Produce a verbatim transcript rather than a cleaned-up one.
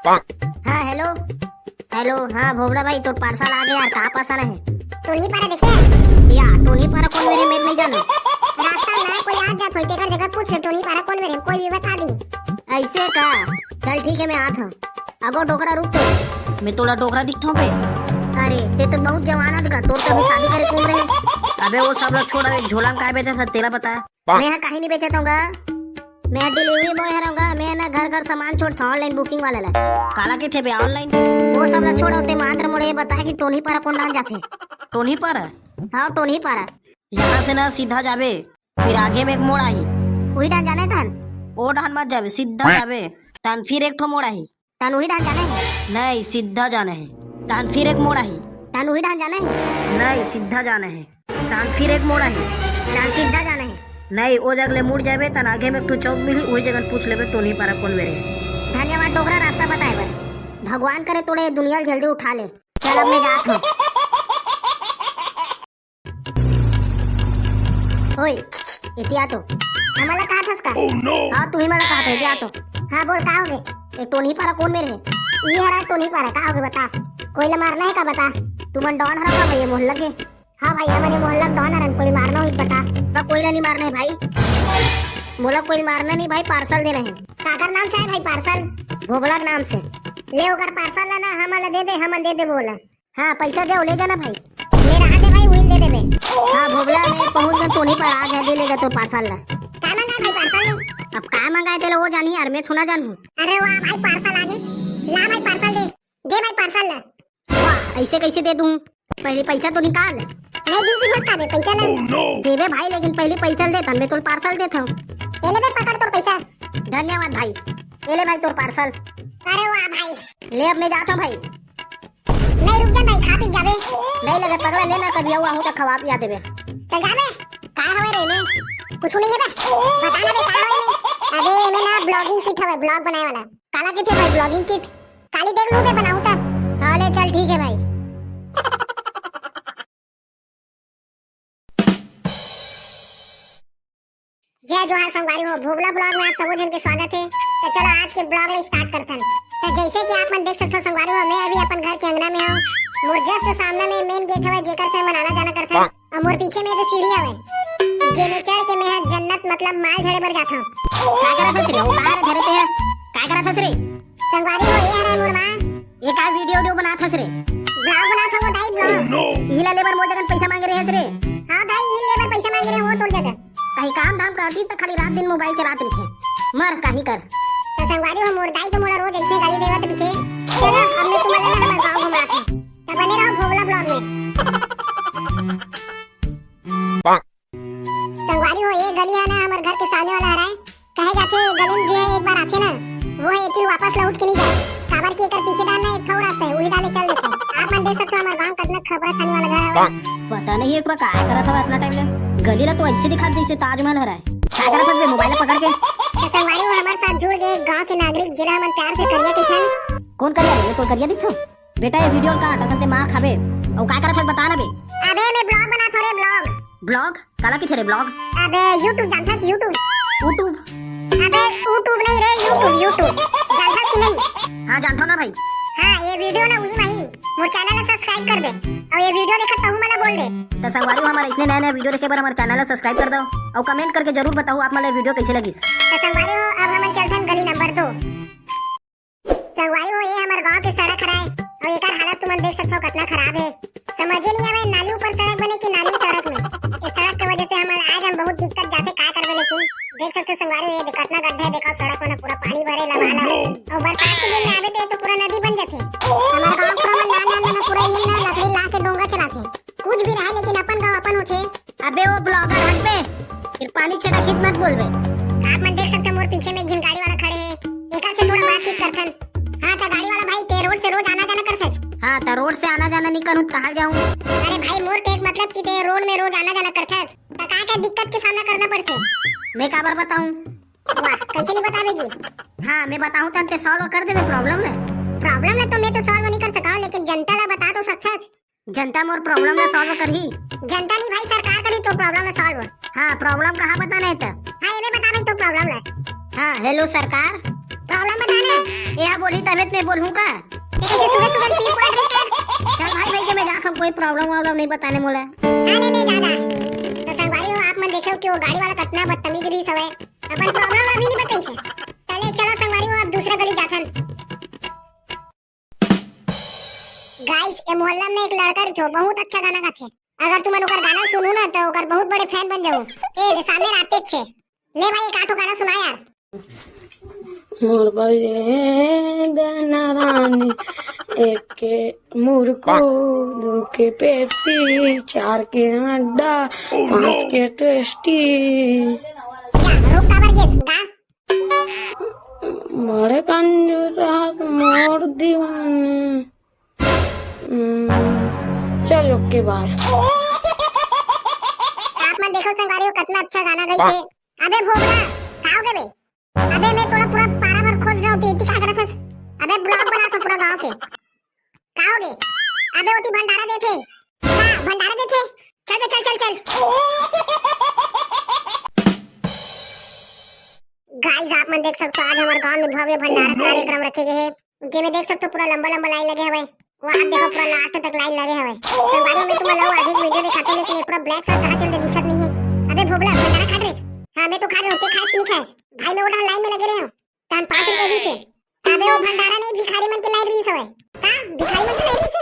हाँ, hello। Hello, हाँ, भोबड़ा भाई, तोर parcel आ गे यार, कहाँ पास आना हे? टोनी पारा देखे? या, टोनी पारा कोन मेर हे, मैं नइ जानंव। रास्ता में कोई आ जात होही, तेकर जगह पूछ ले, टोनी पारा कोन मेर हे, कोई भी बता दी। अइसे का? चल ठीक हे, मैं आत हंव। अगो डोकरा, रुक तो। मैं तोला डोकरा दिखथंव बे? अरे, तें तो बहुत जवान हस गा, तोर तो अभी शादी करे के उम्र हे। अबे वो सब ला छोड़, अबे झोला में काय बेचत हस, तेला बता। मैं ह काहीं नइ बेचत हंव गा, मैं ह delivery boy हरंव गा, मैं ह ना घर घर सामान छोड़थंव online booking वाला ला। काला कहिथे बे online? वो सब ला छोड़, तें मात्र मोला ये बता कि टोनी पारा कोन डाहन जाथे? टोनी पारा? हाँ, टोनी पारा। यहाँ से ना सीधा जाबे, फिर आगे में एक मोड़ आही। उही डाहन जाना हे तहन? ओ डाहन मत जाबे, सीधा जाबे, तहन फिर एक ठो मोड़ आही। तहन उही डाहन जाना हे? नहीं, सीधा जाना हे। तहन फिर एक मोड़ आही। तहन उही डाहन जाना हे? नहीं, सीधा जाना हे। तहन फिर एक मोड़ आही। तहन सीधा जाना हे। नहीं, ओ जगह ले मुड़ जाबे, तहन आगे में एक ठो चौक मिलही, उही जगह पूछ लेबे, टोनी पारा कोन मेर हे। धन्यवाद डोकरा, रास्ता बताए बर। भगवान करे तोला ये दुनिया ले जल्दी उठा ले। चल, अब मैं जात हंव। ओए, एती आ तो। हमला काहत हस का? Oh no! हाँ, तुही मन ला काहत हंव, एती आ तो। हाँ, बोल, का होगे? ए, टोनी पारा कोन मेर हे? ये हरा टोनी पारा, का होगे बता? कोई ला मारना हे का बता? तुमन डॉन हरव का भई ये मोहल्ला के? हाँ भाई, हमन ये मोहल्ला के डॉन हरन, कोई मारना होही त बता। ना, कोई ला नइ मारना हे भाई। मोला कोई मारना नहीं भाई, parcel देना हे। काकर नाम से आय भाई parcel? भोबला के नाम से। ले ओकर parcel ला ना, हमन ला दे दे, हमन दे देबो ओला। हाँ, पैसा दे, ले जाना भाई। ले रहा दे भाई, उही ल दे देबे। हाँ, भोबला, मैं पहुँच गेंव टोनी पारा, आ जा, ले ले जा तोर parcel ला। का मंगाय भाई parcel में? अब का मंगाय तेला वो जानही यार, मैं थोड़ा जानहूँ। अरे वाह भाई, parcel आ गे। ला भाई parcel दे। दे भाई parcel ला। वाह, अइसे कइसे दे दूँ? पहली पैसा तो निकाल। नहीं दी, दी मत का बे, पैसा ला। Oh no! देबे भाई, लेकिन पहली पैसा ल दे, तब मैं तोर parcel देत हंव। ए ले बे, पकड़ तोर पैसा। धन्यवाद भाई। ए ले भाई तोर parcel। अरे वाह भाई। ले अब मैं जात हंव भाई। नहीं, रुक जा भाई, खा पी जाबे। नहीं लगे पगला, लेना कभी अउ आहूँ त खवा पिया देबे। चल जाबे। का हवे रे में? कुछ नहीं हे बे। बता ना बे, का हवे में? अबे, एमे ना vlogging kit हवे, vlog बनाए वाला। काला कहिथे भाई vlogging kit? काली देख लूँ बे, बनाहूँ त। हाँ ले, चल ठीक हे भाई। जय जोहार संगवारी हो, भोबला vlog में आप सबो झन के स्वागत हे। त चलो आज के vlog ला start करथन। त जइसे कि आप मन देख सकथो संगवारी हो, मैं अभी अपन घर के अंगना में हंव। मोर just सामने में main gate हवय, जेकर से हमन आना जाना करथन। अउ मोर पीछे में ये सीढ़ी हवय, जेमे चढ़ के मैं ह जन्नत मतलब माल झड़े बर जाथंव। का करत हस रे? ओ का हरे धरे ते ह? का करत हस रे? संगवारी हो, ये हरे मोर माँ। ये का video video बनात हस रे? Vlog बनात हंव दाई, vlog। इही ला लेबर मोर जगन पैसा मांगे रहे हस रे? हाँ दाई, इही लेबर पैसा मांगे रहे हो तोर जगह। कहीं काम धाम करती त खाली रात दिन mobile चलात रहिथे। मर, काही कर। त संगवारी हो, मोर दाई तो मोला रोज अइसने गाली देवत रहिथे। चलो, अब मैं तुमन ला हमर गाँव घुमात हंव। त बने रहो भोबला vlog में। संगवारी हो, ये गली हे ना हमर घर के सामने वाला हरय। कहे जाथे, गली में जो है एक बार आथे ना, वो है फिर वापस लौट के नहीं जाए। काबर कि एकर पीछे डाहन ना एक ठो रास्ता है, वही डाहन चल देथे। आप मन देख सकते हो हमर गांव कतना खपरा छानी वाला घर है। पता नहीं ये टुरा काय करत हवय इतना टाइम ले। गली ला तो ऐसे दिखात जैसे ताजमहल हरय। काय करत हस बे मोबाइल पकड़ के? तो संगवारी हो, हमर साथ जुड़ गए गांव के नागरिक, जेला हमन प्यार से करिया कहिथन। कौन करिया रे? ये तो करिया दिखथो। बेटा, ये video ल काट, असन ते मार खाबे। अउ काय करत हस, बता ना बे। अबे, मैं vlog बनात हंव रे, vlog। Vlog? काला कहिथे रे vlog? अबे, YouTube जानथस, YouTube। YouTube? अबे, YouTube नहीं रे, YouTube, YouTube। जानथस कि नहीं? हाँ, जानथो ना भाई। हाँ, ये video ना उही माही। मोर channel ला subscribe कर दे। अउ ये video देखत तहू मन ला बोल दे। त संगवारी हो, हमर अइसने नया नया video देखे बर हमर channel ला subscribe कर दो। अउ comment करके जरूर बताओ आप मन ला ये video कैसे लगिस। त संगवारी हो, अब हमन चलथन गली नंबर दो। संगवारी हो, ये हमर गांव के सड़क हरय, अउ एकर हालत तुमन देख सकथव कतना खराब हे। समझे नहीं आवे, नाली ऊपर सड़क बने कि नाली सड़क में। इस सड़क के वजह से हमन आज हम बहुत दिक्कत जाथे, का करबे, लेकिन देख सकथव संगवारी हो, ये देख कतना गड्ढा हे, देखव सड़क में पूरा पानी भरे लबालब। अउ बरसात के दिन में आवे तो ये तो पूरा नदी बन जाथे। हमर गांव पूरा मन नान नान मन पूरा ये ना लकड़ी ला के डोंगा चलाथे। कुछ भी रहे, लेकिन अपन गांव अपन होथे। अबे वो vlogger हट बे, फिर पानी छटक हित मत बोलबे। आप मन देख सकते हो मोर पीछे में एक झन गाड़ी वाला खड़े हे, एकर से थोड़ा बातचीत करथन। हाँ त गाड़ी वाला भाई, ते रोड से रोज आना जाना करथस? हाँ त रोड से आना जाना नहीं करूँ त कहाँ जाऊँ? अरे भाई, मोर के एक मतलब कि ते रोड में रोज आना जाना करथस, त का का दिक्कत के सामना करना पड़थे? मैं काबर बताऊँ? वाह, कैसे नहीं बताबे जी? हाँ, मैं बताहूँ त ते solve कर देबे problem ला। Problem ला तो मैं तो solve नहीं कर सकंव, लेकिन जनता ला बता तो सकथस। जनता मोर problem ला solve करही। जनता नहीं भाई, सरकार करही तोर problem ला solve। हाँ, problem कहाँ बताना हे त? हाँ, एमे बता भाई तोर problem ला। हाँ, hello सरकार, प्रॉब्लम बताने। ये हा बोलही तभे त मैं बोलहूं का? ते कइसे सुबह सुबह पी पड़ रही है? चल भाई, भाई के मैं जात हूं, कोई प्रॉब्लम वॉब्लम नहीं बताने मोला। हाँ, ले, ले, जा, जा। तो संगवारी हो, आप मन देखे हो कि वो गाड़ी वाला कितना बदतमीज रही हवय, अपन प्रॉब्लम अभी नहीं बताइस हे। चले, चलो संगवारी हो, अब दूसरा गली जाथन। गाइस, ये मोहल्ला में एक लड़का रहिथे, बहुत अच्छा गाना गाथे। अगर तुमन ओकर गाना सुनहू ना, तो ओकर बहुत बड़े फैन बन जाहू। ए, रे सामने राते छे। ले भाई, एक आठो गाना सुना यार। मोर बजे गना रानी, एक के मुरको, दो के पेप्सी, चार के अंडा, पांच के टेस्टी। या, रुक, काबर गेस, गा। बड़े कंजूस आस मोर दीवानी। हम्म, चल, ओके, बाय। आप मन देखो संगवारी हो, कितना अच्छा गाना गाइस हे। अबे भोबड़ा, का हो गे बे? अबे मैं तोला पूरा पारा भर खोज रहा हूँ, ते इतनी का करत हस? अबे ब्लॉग बना था पूरा गांव के। का हो गे? अबे ओती भंडारा देथे। हाँ, भंडारा देथे। चल बे, चल, चल, चल। गाइस, आप मन देख सकते हो, आज हमारे गांव में भव्य भंडारा कार्यक्रम रखे गए हैं, जेमे देख सकते हो पूरा लंबा लंबा लाइन लगे हवय। वो आप देखो, पूरा लास्ट तक लाइन लगे हवय। संगवारी, मैं तुम्हारा आगे वीडियो दिखाते, लेकिन ये पूरा ब्लैक शर्ट कहाँ चल दे, दिखत नहीं है। अबे भोबला, भंडारा खा रहे? हाँ, मैं तो खा रहा हूँ, ते खाए कि नहीं खाए? भाई, मैं वो लाइन में लगे रहे हूँ। तहन पाँच रुपए दी से। अबे वो भंडारा नहीं, भिखारी मन के लाइन रही हवय। का? भिखारी मन के लाइन रही से?